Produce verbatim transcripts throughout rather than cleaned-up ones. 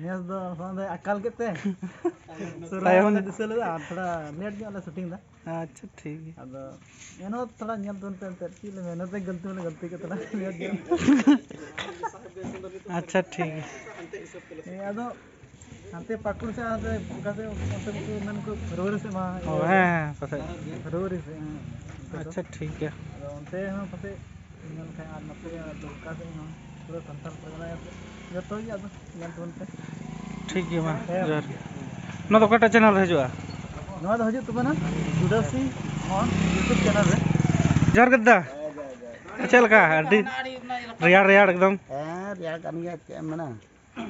ᱱᱮᱥ ᱫᱚ ᱦᱚᱸ ᱟᱠᱟᱞ ᱠᱮᱫ ᱛᱮ ᱥᱚᱨᱦᱟᱭ ᱛᱟᱭᱚᱢ᱾ ᱵᱟᱞᱮ ᱫᱤᱥᱟᱹ ᱞᱮᱫᱟ ᱟᱨ ᱛᱷᱚᱲᱟ ᱞᱮᱴ ᱧᱚᱜ ᱞᱮ ᱥᱩᱴᱤᱝ ᱫᱟ᱾ ᱟᱪᱪᱷᱟ, ᱴᱷᱤᱠ ᱜᱮᱭᱟ᱾ ᱟᱫᱚ ᱮᱱᱦᱚᱸ ᱛᱷᱚᱲᱟ ᱧᱮᱞ ᱛᱟᱵᱚᱱ ᱯᱮ ᱮᱱᱛᱮᱫ, ᱪᱮᱫ ᱞᱮ ᱢᱮᱱᱟ, ᱜᱟᱹᱞᱛᱤ ᱢᱟᱞᱮ ᱜᱟᱹᱞᱛᱤ ᱠᱮᱫ ᱛᱟᱞᱟᱝ ᱞᱮᱴ ᱧᱚᱜ᱾ ᱟᱪᱪᱷᱟ, ᱴᱷᱤᱠ ᱜᱮᱭᱟ᱾ ᱦᱮᱸ, ᱟᱫᱚ ᱦᱟᱱᱛᱮ ᱯᱟᱹᱠᱩᱲ ᱥᱮᱫ, ᱦᱟᱱᱛᱮ ᱚᱠᱟ ᱥᱮᱫ ᱚᱱᱛᱮ ᱠᱚ ᱢᱮᱱ ᱠᱚ ᱯᱷᱮᱵᱽᱨᱩᱣᱟᱨᱤ ᱥᱮᱫ ᱢᱟ ᱚ, ᱤᱭᱟᱹ, ᱦᱮᱸ, ᱦᱮᱸ, ᱯᱟᱥᱮᱡ᱾ ᱯᱷᱮᱵᱽᱨᱩᱣᱟᱨᱤ ᱥᱮᱫ, ᱦᱮᱸ, ᱚᱱᱛᱮ ᱫᱚ᱾ ᱟᱪᱪᱷᱟ, ᱴᱷᱤᱠ ᱜᱮᱭᱟ᱾ ᱟᱫᱚ ᱚᱱᱛᱮ ᱦᱚᱸ ᱯᱟᱥᱮᱡ ᱧᱮᱞ ᱠᱷᱟᱡ ᱟᱨ ᱱᱚᱛᱮ ᱫᱩᱢᱠᱟ ᱥᱮᱫ ᱦᱚᱸ ᱯᱩᱨᱟᱹ ᱥᱟᱱᱛᱟᱲ ᱯᱟᱨᱜᱟᱱᱟ ᱡᱚᱛᱚ ᱜᱮ ᱟᱫᱚ ᱧᱮᱞ ᱛᱟᱵᱚᱱ ᱯᱮ᱾ ᱴᱷᱤᱠ ᱜᱮᱭᱟ, ᱢᱟ, ᱦᱮᱸ᱾ ᱡᱚᱦᱟᱨ ᱜᱮ᱾ ᱱᱚᱣᱟ ᱫᱚ ᱚᱠᱟᱴᱟᱜ ᱪᱮᱱᱮᱞ ᱨᱮ ᱦᱤᱡᱩᱜᱼᱟ? ᱱᱚᱣᱟ ᱫᱚ ᱦᱤᱡᱩᱜ ᱛᱟᱵᱚᱱᱟ ᱡᱩᱰᱟᱹᱥᱤ ᱢᱳᱦᱚᱱ YouTube ᱪᱮᱱᱮᱞ ᱨᱮ᱾ ᱡᱚᱦᱟᱨ ᱜᱮ ᱫᱟ᱾ ᱪᱮᱫ ᱞᱮᱠᱟ? ᱟᱹᱰᱤ ᱨᱮᱭᱟᱲ ᱨᱮᱭᱟᱲ ᱮᱠᱫᱚᱢ᱾ ᱦᱮᱸ, ᱨᱮᱭᱟᱲ ᱠᱟᱱ ᱜᱮᱭᱟ, ᱪᱮᱫ ᱮᱢ ᱢᱮᱱᱟ,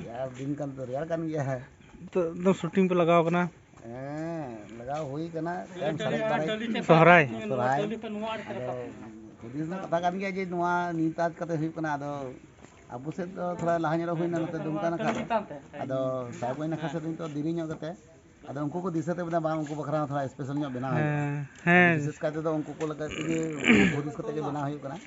ᱨᱮᱭᱟᱲ ᱫᱤᱱ ᱠᱟᱱ ᱫᱚ ᱨᱮᱭᱟᱲ ᱠᱟᱱ ᱜᱮᱭᱟ᱾ ᱛᱚ ᱮᱠᱫᱚᱢ ᱥᱩᱴᱤᱝ ᱯᱮ ᱞᱟᱜᱟᱣ ᱠᱟᱱᱟ᱾ ᱦᱮᱸ, ᱞᱟᱜᱟᱣ ᱦᱩᱭ ᱠᱟᱱᱟ, ᱮᱢ ᱥᱟᱨᱮᱡ ᱵᱟᱨᱮᱡ᱾ ᱥᱚᱦᱨᱟᱭ᱾ ᱥᱚᱦᱨᱟᱭ᱾ ᱟᱫᱚ ᱦᱩᱫᱤᱥ ᱨᱮᱱᱟᱜ ᱠᱟᱛᱷᱟ ᱠᱟᱱ ᱜᱮᱭᱟ ᱡᱮ ᱱᱚᱣᱟ ᱱᱤᱛ ᱟᱡ ᱠᱟᱛᱮ ᱦᱩᱭᱩᱜ ᱠᱟᱱᱟ, ᱟᱫᱚ ᱟᱵᱚ ᱥᱮᱫ ᱫᱚ ᱛᱷᱚᱲᱟ ᱞᱟᱦᱟ ᱧᱚᱜ ᱦᱩᱭᱱᱟ, ᱱᱚᱛᱮ ᱫᱩᱢᱠᱟ ᱱᱟᱠᱷᱟ ᱨᱮ᱾ ᱟᱫᱚ ᱥᱟᱦᱮᱵᱽᱜᱚᱸᱡᱽ ᱱᱟᱠᱷᱟ ᱥᱮᱫ ᱫᱚ ᱱᱤᱛᱚᱜ ᱫᱮᱨᱤ ᱧᱚᱜ ᱠᱟᱛᱮ, ᱟᱫᱚ ᱩᱱᱠᱩ ᱠᱚ ᱫᱤᱥᱟᱹ ᱛᱮ ᱵᱚᱞᱮ ᱵᱟᱝ, ᱩᱱᱠᱩ ᱵᱟᱠᱷᱨᱟ ᱦᱚᱸ ᱛᱷᱚᱲᱟ ᱥᱯᱮᱥᱟᱞ ᱧᱚᱜ ᱵᱮᱱᱟᱣ ᱦᱩᱭᱩᱜᱼᱟ᱾ ᱦᱮᱸ, ᱦᱮᱸ᱾ ᱵᱤᱥᱮᱥ ᱠᱟᱭ ᱛᱮᱫᱚ ᱩᱱᱠᱩ ᱠᱚ ᱞᱟᱹᱜᱤᱫ ᱛᱮᱜᱮ ᱦᱩᱫᱤᱥ ᱠᱟᱛᱮ ᱜᱮ ᱵᱮᱱᱟᱣ ᱦᱩᱭᱩᱜ ᱠᱟᱱᱟ᱾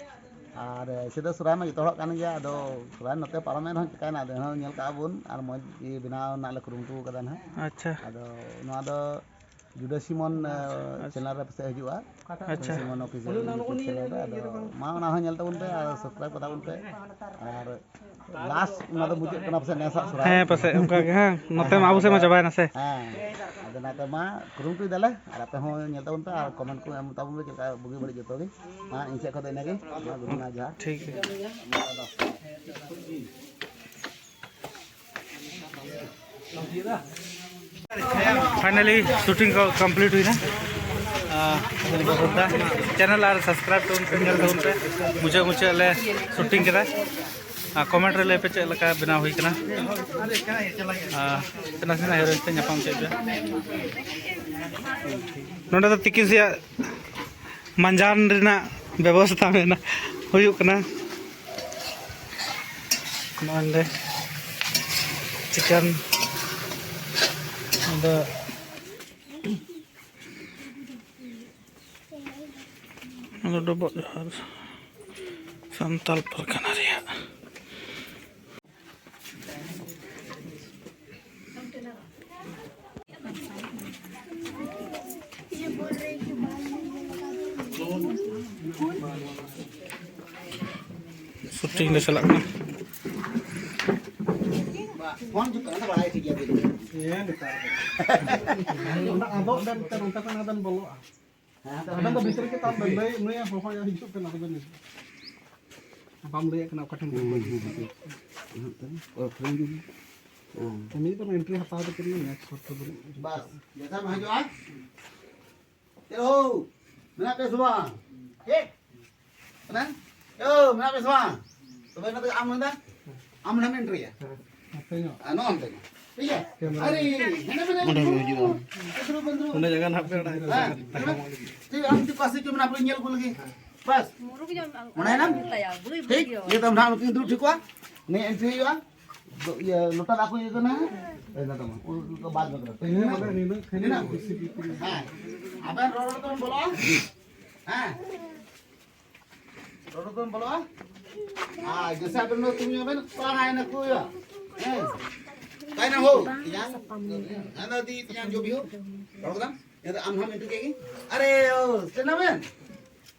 ᱟᱨ ᱮᱭᱥᱮ ᱫᱚ ᱥᱚᱦᱨᱟᱭ ᱢᱟ ᱡᱚᱛᱚ ᱦᱚᱲᱟᱜ ᱠᱟᱱ ᱜᱮᱭᱟ, ᱟᱫᱚ ᱥᱚᱦᱨᱟᱭ ᱱᱚᱛᱮ ᱯᱟᱨᱚᱢᱮᱱ ᱨᱮᱦᱚᱸ ᱪᱤᱠᱟᱹᱭᱮᱱᱟ, ᱟᱫᱚ ᱮᱱᱦᱚᱸ ᱧᱮᱞ ᱠᱟᱜᱼᱟ ᱵᱚᱱ ᱟᱨ ᱢᱚᱡᱽ ᱜᱮ ᱵᱮᱱᱟᱣ ᱨᱮᱱᱟᱜ ᱞᱮ ᱠᱩᱨᱩᱢᱩᱴᱩ ᱠᱟᱫᱟ ᱱᱟᱦᱟᱜ᱾ ᱟᱪᱪᱷᱟ᱾ ᱟᱫᱚ ᱱᱚᱣᱟ ᱫᱚ ᱡᱩᱰᱟᱹᱥᱤ ᱢᱳᱦᱚᱱ, ᱟᱪᱪᱷᱟ᱾ ᱪᱮᱱᱮᱞ ᱨᱮ ᱯᱟᱥᱮᱡ ᱦᱤᱡᱩᱜᱼᱟ᱾ ᱟᱪᱪᱷᱟ᱾ ᱡᱩᱰᱟᱹᱥᱤ ᱢᱳᱦᱚᱱ ᱚᱯᱷᱤᱥᱤᱭᱟᱞ YouTube ᱪᱮᱱᱮᱞ ᱨᱮ᱾ ᱟᱫᱚ ᱢᱟ, ᱚᱱᱟ ᱦᱚᱸ ᱧᱮᱞ ᱛᱟᱵᱚᱱ ᱯᱮ ᱟᱨ ᱥᱟᱵᱥᱠᱨᱟᱭᱤᱵ ᱠᱟᱛᱟ ᱵᱚᱱ ᱯᱮ᱾ ᱟᱨ ᱞᱟᱥᱴ ᱚᱱᱟ ᱫᱚ ᱢᱩᱪᱟᱹᱫ ᱠᱟᱱᱟ ᱯᱟᱥᱮᱡ ᱱᱮᱥᱟᱜ ᱥᱚᱦᱨᱟᱭ᱾ ᱦᱮᱸ, ᱯᱟᱥᱮᱡ ᱚᱱᱠᱟ ᱜᱮ, ᱦᱮᱸ᱾ ᱱᱚᱛᱮ ᱢᱟ ᱟᱵᱚ ᱥᱮᱫ ᱢᱟ ᱪᱟᱵᱟᱭᱮᱱᱟ ᱥᱮ᱾ ᱦᱮᱸ, ᱟᱫᱚ ᱚᱱᱟᱛᱮ ᱢᱟ ᱠᱩᱨᱩᱢᱩᱴᱩᱭ ᱫᱟᱞᱮ ᱟᱨ ᱟᱯᱮ ᱦᱚᱸ ᱧᱮᱞ ᱛᱟᱵᱚᱱ ᱯᱮ ᱟᱨ ᱠᱚᱢᱮᱱᱴ ᱠᱚ ᱮᱢ ᱛᱟᱵᱚᱱ ᱯᱮ ᱪᱮᱫ ᱞᱮᱠᱟ ᱵᱩᱜᱤ ᱵᱟᱹᱲᱤᱡ ᱡᱚᱛᱚ ᱜᱮ᱾ ᱢᱟ ᱤᱧ ᱥᱮᱫ ᱠᱷᱚᱱ ᱫᱚ ᱤᱱᱟᱹᱜᱮ᱾ ᱢᱟ ᱜᱩᱰ ᱱᱟᱭᱤᱴ, ᱡᱚᱦᱟᱨ᱾ ᱴᱷᱤᱠ ᱜᱮᱭᱟ᱾ ᱯᱷᱟᱭᱱᱟᱞᱤ ᱥᱩᱴᱤᱝ ᱠᱚ ᱠᱚᱢᱯᱞᱤᱴ ᱦᱩᱭᱱᱟ᱾ ᱪᱮᱱᱮᱞ ᱟᱨ ᱥᱟᱵᱥᱠᱨᱟᱭᱤᱵ ᱛᱟᱵᱚᱱ ᱯᱮ, ᱧᱮᱞ ᱛᱟᱵᱚᱱ ᱯᱮ᱾ ᱢᱩᱪᱟᱹᱫ ᱢᱩᱪᱟᱹᱫ ᱞᱮ ᱥᱩᱴᱤᱝ ᱠᱮᱫᱟ᱾ ᱟᱨ ᱠᱚᱢᱮᱱᱴ ᱨᱮ ᱞᱟᱹᱭ ᱯᱮ ᱪᱮᱫ ᱞᱮᱠᱟ ᱵᱮᱱᱟᱣ ᱦᱩᱭ ᱠᱟᱱᱟ᱾ ᱟᱨ ᱛᱤᱱᱟᱹᱜ ᱥᱮᱱᱟᱜ ᱦᱤᱨᱳᱭᱤᱱ ᱛᱮ ᱧᱟᱯᱟᱢ ᱦᱚᱪᱚᱭᱮᱫ ᱯᱮᱭᱟ᱾ ᱱᱚᱸᱰᱮ ᱫᱚ ᱛᱤᱠᱤᱱ ᱥᱮᱭᱟᱜ ᱢᱟᱸᱡᱟᱱ ᱨᱮᱱᱟᱜ ᱵᱮᱵᱚᱥᱛᱷᱟ ᱢᱮᱱᱟᱜ, ᱦᱩᱭᱩᱜ ᱠᱟᱱᱟ᱾ ᱱᱚᱜᱼᱚᱭ ᱱᱚᱸᱰᱮ ᱪᱤᱠᱮᱱ, ᱱᱚᱸᱰᱮ ᱱᱚᱸᱰᱮ ᱰᱚᱵᱚᱜ ᱡᱚᱦᱟᱨ ᱥᱟᱱᱛᱟᱞ ᱯᱟᱨᱜᱟᱱᱟ ᱨᱮᱭᱟᱜ᱾ ᱴᱷᱤᱠ ᱞᱮ ᱪᱟᱞᱟᱜ ᱠᱟᱱᱟ᱾ ᱯᱷᱳᱱ ᱡᱩᱛ ᱠᱟᱱᱟ ᱛᱚ, ᱵᱟᱲᱟᱭ ᱴᱷᱤᱠ ᱜᱮᱭᱟ ᱵᱤᱱ᱾ ᱦᱮᱸ, ᱱᱮᱛᱟᱨ ᱫᱚ᱾ ᱚᱱᱟ ᱟᱫᱚᱜ ᱵᱮᱱ ᱛᱮ ᱱᱚᱱᱛᱮ ᱠᱷᱚᱱ ᱟᱫᱚᱢ ᱵᱚᱞᱚᱜᱼᱟ᱾ ᱦᱮᱸ, ᱟᱵᱮᱱ ᱫᱚ ᱵᱷᱤᱛᱨᱤ ᱜᱮ ᱛᱟᱦᱮᱱ ᱵᱮᱱ, ᱞᱟᱹᱭ, ᱱᱩᱭᱮ ᱦᱚᱦᱚᱭᱟ, ᱦᱤᱡᱩᱜ ᱵᱮᱱ, ᱟᱫᱚ ᱵᱮᱱ ᱦᱤᱡᱩᱜᱼᱟ᱾ ᱵᱟᱢ ᱞᱟᱹᱭᱮᱫ ᱠᱟᱱᱟ ᱚᱠᱟ ᱴᱷᱮᱱ ᱠᱷᱚᱱ ᱵᱮᱱ ᱦᱤᱡᱩᱜᱼᱟ᱾ ᱦᱮᱸ᱾ ᱩᱱᱤ ᱫᱚ entry ᱦᱟᱛᱟᱣ ᱫᱚ ᱠᱟᱱᱟ, next ᱦᱚᱲ ᱫᱚ ᱵᱟᱹᱱᱩᱜ᱾ ᱵᱟᱥ, ᱡᱮᱥᱟ ᱢᱮ ᱦᱤᱡᱩᱜᱼᱟ᱾ ᱮ ᱦᱳ, ᱢᱮᱱᱟᱜ ᱯᱮ ᱥᱮ ᱵᱟᱝ? ᱦᱮᱡ᱾ ᱠᱟᱱᱟ? ᱮ ᱦᱳ, ᱢᱮᱱᱟᱜ ᱯᱮ ᱥᱮ ᱵᱟᱝ? ᱛᱚᱵᱮ ᱚᱱᱟ ᱫᱚ ᱟᱢ ᱢᱮᱱᱫᱟ? ᱟᱢ ᱱᱟᱢ entry ᱭᱟ? ᱦᱮᱸ, ᱱᱚᱛᱮ ᱧᱚᱜ᱾ ᱟᱨ ᱱᱚᱜᱼᱚ ᱱᱚᱱᱛᱮ ᱧᱚᱜ᱾ ᱴᱷᱤᱠ ᱜᱮᱭᱟ? ᱠᱮᱢᱮᱨᱟ᱾ ᱟᱨᱮ, ᱦᱮᱸᱫᱮ ᱢᱮᱱᱟᱜ ᱚᱸᱰᱮ ᱯᱮ᱾ ᱦᱚᱸ ᱦᱤᱡᱩᱜᱼᱟ᱾ ᱫᱩᱲᱩᱵ ᱵᱮᱱ, ᱫᱩᱲᱩᱵ ᱵᱮᱱ᱾ ᱚᱸᱰᱮ ᱡᱟᱭᱜᱟ ᱱᱟᱦᱟᱜ ᱯᱮ ᱟᱲᱟᱜ ᱦᱮᱸ, ᱫᱩᱲᱩᱵ ᱵᱮᱱ᱾ ᱴᱷᱤᱠ, ᱟᱢ ᱪᱮᱫ ᱯᱟᱥᱮ ᱪᱚ ᱢᱮᱱᱟᱜ ᱯᱮ, ᱧᱮᱞ ᱠᱚ ᱞᱟᱹᱜᱤᱫ᱾ ᱵᱟᱥ᱾ ᱢᱚᱱᱮᱭᱮᱱᱟᱢ? ᱴᱷᱤᱠ, ᱤᱭᱟᱹ ᱛᱟᱢ ᱱᱟᱦᱟᱜ ᱱᱩᱠᱤᱱ ᱫᱩᱲᱩᱵ ᱴᱷᱤᱠ ᱠᱚᱣᱟ᱾ ᱱᱤᱭᱟᱹ entry ᱦᱩᱭᱩᱜᱼᱟ᱾ ᱫᱚ, ᱤᱭᱟᱹ, ᱞᱚᱴᱟ ᱫᱟᱜ ᱠᱚ ᱤᱭᱟᱹ ᱠᱟᱱᱟ᱾ ᱮᱭ ᱫᱟᱫᱟ ᱢᱟ, ᱩᱱ ᱫᱚ ᱵᱟᱫ ᱢᱮ ᱠᱟᱱᱟ᱾ ᱛᱮᱦᱮᱧ ᱢᱟᱱᱮ ᱱᱤᱱᱟᱹᱜ ᱠᱷᱟᱹᱞᱤ ᱱᱤᱱᱟᱹᱜ᱾ ᱦᱮᱸ᱾ ᱟᱵᱮᱱ ᱨᱚᱲ ᱨᱚᱲ ᱛᱮᱵᱮᱱ ᱵᱚᱞᱚᱜᱼᱟ᱾ ᱦᱮᱸ᱾ ᱨᱚᱲ ᱨᱚᱲ ᱛᱮᱵᱮᱱ ᱵᱚᱞᱚᱜᱼᱟ᱾ ᱟᱨ ᱡᱮᱥᱮ ᱟᱵᱮᱱ ᱫᱚ ᱛᱩᱢ ᱧᱚᱜ ᱵᱮᱱ ᱯᱟᱲᱦᱟᱣ ᱮᱱᱟ ᱠᱚ ᱭᱟ᱾ ᱦᱮᱸ᱾ ᱠᱟᱭ ᱱᱟ ᱦᱳ᱾ ᱛᱮᱭᱟᱝ᱾ ᱦᱮᱸ, ᱫᱤ ᱛᱮᱭᱟᱝ ᱡᱚ ᱵᱤ ᱦᱳ᱾ ᱨᱚᱲ ᱠᱮᱫᱟᱢ? ᱤᱱᱟᱹ ᱫᱚ ᱟᱢ ᱦᱚᱸᱢ entry ᱠᱮᱫ ᱜᱮ᱾ ᱟᱨᱮ, ᱳ, ᱪᱮᱫ ᱱᱟᱢ ᱢᱮᱱ?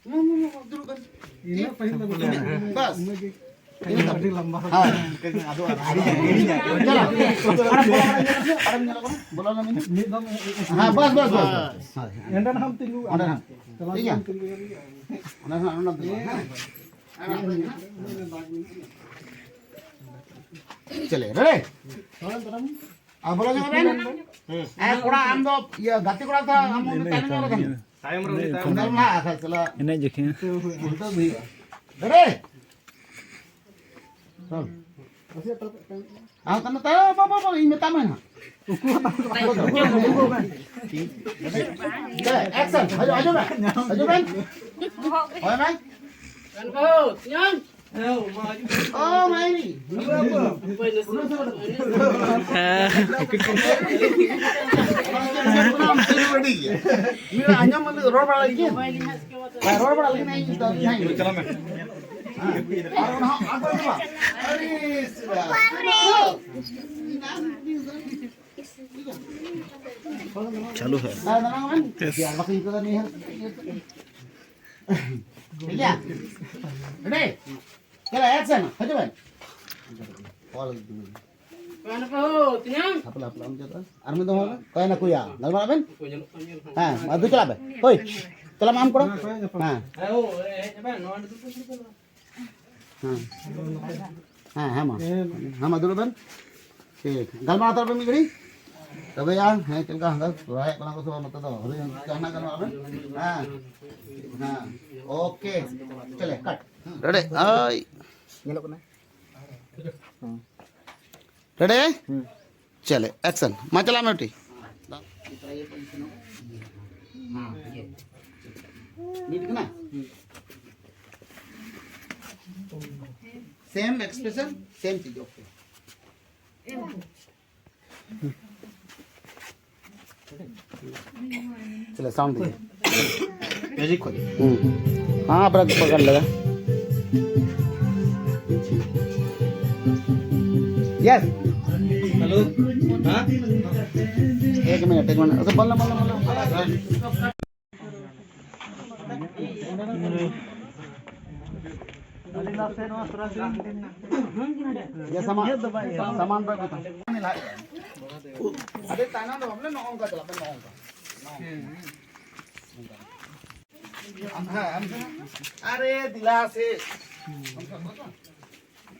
ᱢᱩ, ᱢᱩ, ᱢᱩ, ᱫᱩᱲᱩᱵ ᱵᱮᱱ᱾ ᱤᱱᱟᱹ ᱯᱟᱹᱦᱤᱞ ᱫᱚ ᱵᱟᱹᱱᱩᱜ᱾ ᱵᱟᱥ᱾ ᱤᱱᱟᱹ ᱜᱮ ᱤᱱᱟᱹ ᱫᱚ ᱟᱹᱰᱤ ᱞᱟᱢᱵᱟ᱾ ᱦᱮᱸ᱾ ᱟᱫᱚ ᱟᱨ ᱪᱟᱞᱟᱜ᱾ ᱚᱱᱟ ᱵᱚᱞᱚ ᱠᱟᱱᱟ, ᱧᱮᱞ ᱠᱟᱱᱟ, ᱚᱠᱟᱨᱮᱢ ᱧᱮᱞᱚᱜ ᱠᱟᱱᱟ? ᱵᱚᱞᱚ ᱞᱮᱱᱟ ᱢᱤᱫ᱾ ᱢᱤᱫ ᱫᱷᱟᱣ ᱦᱮᱸ, ᱵᱟᱥ, ᱵᱟᱥ, ᱵᱟᱥ, ᱵᱟᱥ᱾ ᱦᱮᱸ, ᱦᱮᱸ᱾ ᱮᱸᱰᱮ ᱱᱟᱦᱟᱜ ᱛᱤᱸᱜᱩ᱾ ᱚᱸᱰᱮ ᱱᱟᱦᱟᱜ᱾ ᱪᱟᱞᱟᱣ ᱴᱷᱤᱠ ᱜᱮᱭᱟ᱾ ᱞᱮᱱ ᱛᱤᱸᱜᱩ ᱮᱱ ᱜᱮ᱾ ᱚᱸᱰᱮ ᱱᱟᱦᱟᱜ, ᱚᱱᱟ ᱫᱚ ᱵᱟᱝ᱾ ᱦᱮᱸ᱾ ᱪᱚᱞᱮ, ready? ᱟᱨ ᱵᱚᱞᱚ ᱧᱚᱜ ᱵᱮᱱ᱾ ᱦᱮᱸ᱾ ᱮ, ᱠᱚᱲᱟ, ᱟᱢ ᱫᱚ, ᱤᱭᱟᱹ, ᱜᱟᱛᱮ ᱠᱚᱲᱟ ᱫᱚ ᱟᱢ ᱫᱚ ᱛᱟᱭᱱᱚᱢ ᱧᱚᱜ ᱨᱮ ᱛᱟᱦᱮᱱ ᱢᱮ᱾ ᱛᱟᱭᱚᱢ ᱨᱮ ᱩᱱᱤ ᱛᱟᱭᱚᱢ ᱨᱮ᱾ ᱮᱱᱮᱡ ᱡᱚᱠᱷᱮᱡ᱾ ᱩᱞᱴᱟᱹ ᱫᱚ ᱦᱩᱭᱩᱜᱼᱟ᱾ ᱨᱮ᱾ ᱪᱚᱞ᱾ ᱟᱨ ᱛᱟᱭᱚᱢ ᱛᱮ, ᱵᱟ, ᱵᱟ, ᱵᱟ, ᱤᱧ ᱢᱮᱛᱟᱢ ᱠᱟᱱᱟ ᱦᱟᱸᱜ᱾ ᱮ, action᱾ ᱦᱤᱡᱩᱜ, ᱦᱤᱡᱩᱜ ᱵᱮᱱ᱾ ᱦᱤᱡᱩᱜ ᱵᱮᱱ᱾ ᱦᱳᱭ ᱢᱮ᱾ ᱚ, ᱢᱟᱭ᱾ ᱦᱮᱸ᱾ ᱟᱸᱡᱚᱢ ᱢᱮ, ᱨᱚᱲ ᱵᱟᱲᱟ ᱞᱟᱹᱜᱤᱫ᱾ ᱦᱮᱸ, ᱨᱚᱲ ᱵᱟᱲᱟ ᱞᱟᱹᱜᱤᱫ ᱤᱧ ᱫᱚ ᱦᱮᱸ᱾ ᱟᱨ ᱚᱱᱟ ᱦᱚᱸ ᱟᱨ ᱵᱟᱝ ᱫᱚ ᱵᱟᱝ᱾ ᱟᱹᱰᱤ ᱥᱤᱵᱤᱞ᱾ ᱪᱟᱞᱩ ᱦᱮ᱾ ᱦᱮᱸ, ᱫᱟᱬᱟ ᱵᱮᱱ᱾ ᱴᱷᱤᱠ ᱜᱮᱭᱟ᱾ ᱨᱮᱰᱤ? ᱪᱟᱞᱟᱜ, ᱮᱠᱥᱮᱱ, ᱦᱤᱡᱩᱜ ᱵᱮᱱ᱾ ᱦᱟᱯᱞᱟ, ᱦᱟᱯᱞᱟ, ᱟᱢ ᱪᱮᱫ? ᱟᱨ ᱢᱤᱫ ᱫᱚᱢ ᱦᱚᱸ ᱚᱠᱚᱭ ᱱᱟ ᱠᱩᱭᱟ? ᱜᱟᱞᱢᱟᱨᱟᱜ ᱵᱮᱱ᱾ ᱦᱮᱸ, ᱢᱟ ᱫᱩ ᱪᱟᱞᱟᱜ ᱵᱮᱱ᱾ ᱦᱳᱭ, ᱪᱟᱞᱟᱜ ᱢᱟ ᱟᱢ ᱠᱚᱲᱟ᱾ ᱦᱮᱸ᱾ ᱦᱮᱸ᱾ ᱦᱮᱸ, ᱦᱮᱸ, ᱢᱟ᱾ ᱦᱮᱸ, ᱢᱟ, ᱫᱩᱲᱩᱵ ᱵᱮᱱ᱾ ᱴᱷᱤᱠ, ᱜᱟᱞᱢᱟᱨᱟᱣ ᱦᱟᱛᱟᱲ ᱵᱮᱱ ᱢᱤᱫ ᱜᱷᱟᱹᱲᱤᱡ᱾ ᱛᱚᱵᱮ ᱭᱟ, ᱦᱮᱸ, ᱪᱮᱫ ᱞᱮᱠᱟ ᱦᱟᱸᱜ ᱥᱚᱨᱦᱟᱭᱚᱜ ᱠᱟᱱᱟ ᱠᱚ ᱥᱮ ᱵᱟᱝ ᱱᱚᱛᱮ ᱫᱚ? ᱦᱳᱭ, ᱡᱟᱦᱟᱱᱟᱜ ᱜᱟᱞᱢᱟᱨᱟᱣ ᱵᱮᱱ᱾ ᱦᱮᱸ, ᱦᱮᱸ, ᱳᱠᱮ, ᱪᱚᱞᱮ, ᱠᱟᱴ᱾ ᱨᱮᱰᱤ, ᱟᱭ᱾ ᱧᱮᱞᱚᱜ ᱠᱟᱱᱟ? ᱦᱮᱸ᱾ ᱨᱮᱰᱤ? ᱦᱩᱸ᱾ ᱪᱚᱞᱮ, ᱮᱠᱥᱮᱱ᱾ ᱢᱟ ᱪᱟᱞᱟᱜ ᱢᱮ ᱵᱤᱴᱤ᱾ ᱢᱤᱫ ᱠᱟᱱᱟ? ᱥᱮᱢ ᱮᱠᱥᱯᱨᱮᱥᱚᱱ, ᱥᱮᱢ ᱪᱤᱡᱽ, ᱳᱠᱮ᱾ चलो, साउंड दीजिए। म्यूजिक खोलिए। हम्म। हाँ, आप रख, पकड़ लेगा। यस। हेलो। हाँ? एक मिनट, एक मिनट। अच्छा, बोलना, बोलना, बोलना। ᱟᱹᱰᱤ ᱞᱟᱥᱮ ᱱᱚᱣᱟ ᱥᱚᱨᱟᱥᱚᱨᱤ ᱡᱮ ᱥᱟᱢᱟᱱ, ᱥᱟᱢᱟᱱ ᱫᱚ ᱠᱟᱛᱷᱟ᱾ ᱟᱹᱰᱤ ᱛᱟᱭᱱᱚᱢ ᱫᱚ ᱵᱟᱵᱞᱮ, ᱱᱚᱜᱼᱚ ᱱᱚᱝᱠᱟ ᱪᱟᱞᱟᱜ ᱯᱮ, ᱱᱚᱜᱼᱚ ᱱᱚᱝᱠᱟ᱾ ᱟᱢ, ᱦᱮᱸ, ᱟᱢ, ᱟᱨᱮ ᱫᱤᱞᱟ ᱥᱮ᱾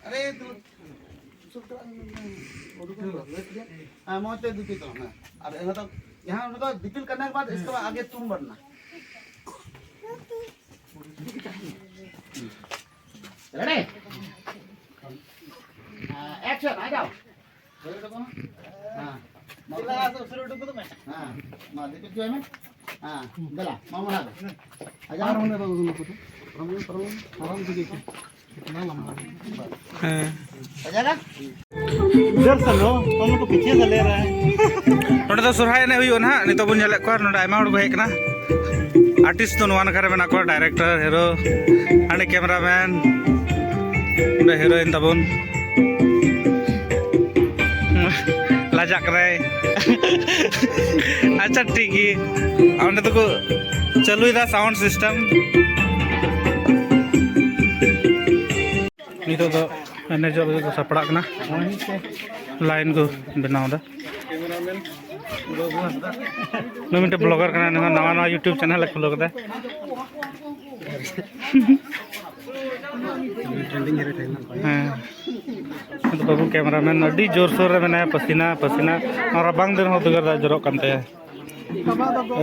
ᱟᱨᱮ ᱫᱩ, ᱦᱮᱸ, ᱢᱚᱡᱽ ᱛᱮ ᱫᱤᱯᱤᱞ ᱛᱟᱵᱚᱱ ᱢᱮ᱾ ᱟᱨ ᱚᱱᱟ ᱫᱚ, ᱡᱟᱦᱟᱸ ᱚᱱᱟ ᱫᱚ ᱫᱤᱯᱤᱞ ᱠᱟᱨᱱᱮ ᱠᱮ ᱵᱟᱫ ᱤᱥᱠᱮ ᱵᱟᱫ ᱟᱜᱮ ᱪᱩᱢ ᱵᱟᱨᱱᱟ᱾ ᱨᱮᱰᱤ? ᱮᱠᱥᱚᱱ, ᱟ ᱡᱟᱣ᱾ ᱦᱮᱸ᱾ ᱢᱟ ᱫᱤᱯᱤᱞ ᱦᱚᱪᱚᱭ ᱢᱮ᱾ ᱦᱮᱸ, ᱫᱮᱞᱟ, ᱢᱟ ᱢᱟᱲᱟᱝ ᱨᱮ᱾ ᱟᱡᱟᱜ ᱟᱨ ᱚᱸᱰᱮ ᱫᱚ ᱩᱫᱩᱜ ᱟᱠᱚ ᱛᱚ᱾ ᱯᱟᱨᱚᱢ, ᱯᱟᱨᱚᱢ, ᱯᱟᱨᱚᱢ ᱛᱮᱜᱮ ᱠᱚ᱾ ᱦᱮᱸ᱾ ᱟᱡᱟᱜᱟ? इधर से लो, हम लोग को पीछे से ले रहे हैं। ᱱᱚᱸᱰᱮ ᱫᱚ ᱥᱚᱨᱦᱟᱭ ᱮᱱᱮᱡ ᱦᱩᱭᱩᱜᱼᱟ ᱱᱟᱦᱟᱜ᱾ ᱱᱤᱛᱚᱜ ᱵᱚᱱ ᱧᱮᱞᱮᱫ ᱠᱚᱣᱟ, ᱱᱚᱸᱰᱮ ᱟᱭᱢᱟ ᱦᱚᱲ ᱠᱚ ᱦᱮᱡ ᱟᱠᱟᱱᱟ᱾ ᱟᱨᱴᱤᱥᱴ ᱫᱚ ᱱᱚᱣᱟ ᱱᱟᱠᱷᱟ ᱨᱮ ᱢᱮᱱᱟᱜ ᱠᱚᱣᱟ, ᱰᱟᱭᱨᱮᱠᱴᱚᱨ, ᱦᱤᱨᱳ, ᱦᱟᱸᱰᱮ ᱠᱮᱢᱮᱨᱟᱢᱮᱱ, ᱱᱚᱸᱰᱮ ᱦᱤᱨᱳᱭᱤᱱ ᱛᱟᱵᱚᱱ᱾ ᱞᱟᱡᱟᱜ ᱠᱟᱱᱟᱭ᱾ ᱟᱪᱪᱷᱟ, ᱴᱷᱤᱠ ᱜᱮ᱾ ᱚᱸᱰᱮ ᱫᱚᱠᱚ ᱪᱟᱹᱞᱩᱭᱮᱫᱟ ᱥᱟᱣᱩᱱᱰ ᱥᱤᱥᱴᱮᱢ᱾ ᱱᱤᱛᱚᱜ ᱫᱚ ᱮᱱᱮᱡᱚᱜ ᱞᱟᱹᱜᱤᱫ ᱠᱚ ᱥᱟᱯᱲᱟᱜ ᱠᱟᱱᱟ, ᱞᱟᱭᱤᱱ ᱠᱚ ᱵᱮᱱᱟᱣ ᱮᱫᱟ᱾ ᱱᱩᱭ ᱢᱤᱫᱴᱮᱱ ᱵᱞᱚᱜᱟᱨ ᱠᱟᱱᱟᱭ, ᱱᱩᱭ ᱦᱚᱸ ᱱᱟᱣᱟ ᱱᱟᱣᱟ YouTube ᱪᱮᱱᱮᱞ ᱮ ᱠᱷᱩᱞᱟᱹᱣ ᱠᱟᱫᱟ᱾ ᱦᱮᱸ, ᱟᱫᱚ ᱵᱟᱹᱵᱩ ᱠᱮᱢᱮᱨᱟᱢᱮᱱ ᱟᱹᱰᱤ ᱡᱳᱨᱥᱳᱨ ᱨᱮ ᱢᱮᱱᱟᱭᱟ, ᱯᱟᱹᱥᱤᱱᱟ ᱯᱟᱹᱥᱤᱱᱟ, ᱱᱚᱣᱟ ᱨᱟᱵᱟᱝ ᱫᱤᱱ ᱦᱚᱸ ᱩᱫᱽᱜᱟᱹᱨ ᱫᱟᱜ ᱡᱚᱨᱚᱜ ᱠᱟᱱ ᱛᱟᱭᱟ᱾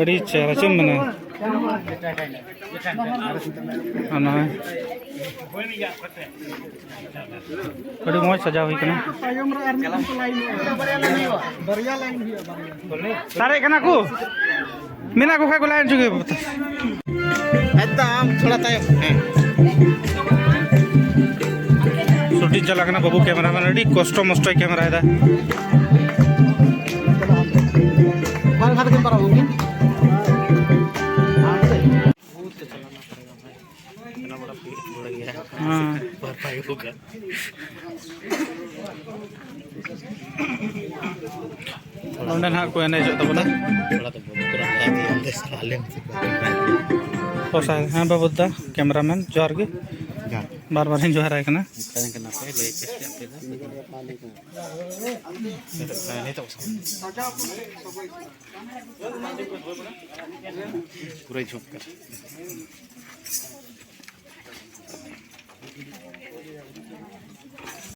ᱟᱹᱰᱤ ᱪᱮᱦᱨᱟ, ᱪᱮᱫ ᱮᱢ ᱢᱮᱱᱟ? ᱚᱱᱟ ᱟᱹᱰᱤ ᱢᱚᱡᱽ ᱥᱟᱡᱟᱣ ᱦᱩᱭ ᱠᱟᱱᱟ᱾ ᱛᱟᱭᱚᱢ ᱨᱮ ᱟᱨ ᱢᱤᱫᱴᱟᱝ ᱠᱚ ᱞᱟᱭᱤᱱ ᱦᱩᱭᱩᱜᱼᱟ, ᱵᱟᱨᱭᱟ ᱞᱟᱭᱤᱱ ᱦᱩᱭᱩᱜᱼᱟ, ᱵᱟᱨᱭᱟ᱾ ᱥᱟᱨᱮᱡ ᱠᱟᱱᱟ ᱠᱚ, ᱢᱮᱱᱟᱜ ᱠᱚ ᱠᱷᱟᱡ ᱠᱚ ᱞᱟᱭᱤᱱ ᱦᱚᱪᱚ ᱜᱮ᱾ ᱮᱠᱫᱚᱢ ᱛᱷᱚᱲᱟ ᱛᱟᱭᱚᱢ᱾ ᱦᱮᱸ᱾ ᱥᱩᱴᱤᱝ ᱪᱟᱞᱟᱜ ᱠᱟᱱᱟ, ᱵᱟᱹᱵᱩ ᱠᱮᱢᱮᱨᱟᱢᱮᱱ ᱟᱹᱰᱤ ᱠᱚᱥᱴᱚ ᱢᱚᱥᱴᱚᱭ ᱠᱮᱢᱮᱨᱟᱭᱮᱫᱟ᱾ ᱵᱟᱝ ᱠᱷᱟᱱ ᱫᱚ ᱯᱟᱨᱚᱢ ᱜᱮ᱾ ᱦᱮᱸ᱾ ᱱᱚᱸᱰᱮ ᱱᱟᱦᱟᱜ ᱠᱚ ᱮᱱᱮᱡᱚᱜ ᱛᱟᱵᱚᱱᱟ᱾ ᱚ ᱥᱟᱨ, ᱦᱮᱸ ᱵᱟᱹᱵᱩ ᱫᱟ, ᱠᱮᱢᱮᱨᱟᱢᱮᱱ, ᱡᱚᱦᱟᱨ ᱜᱮ᱾ ᱡᱚᱦᱟᱨ᱾ ᱵᱟᱨ ᱵᱟᱨᱤᱧ ᱡᱚᱦᱟᱨᱟᱭ ᱠᱟᱱᱟ᱾ ᱯᱩᱨᱟᱹ ᱡᱷᱩᱸᱠ ᱠᱟᱱᱟ᱾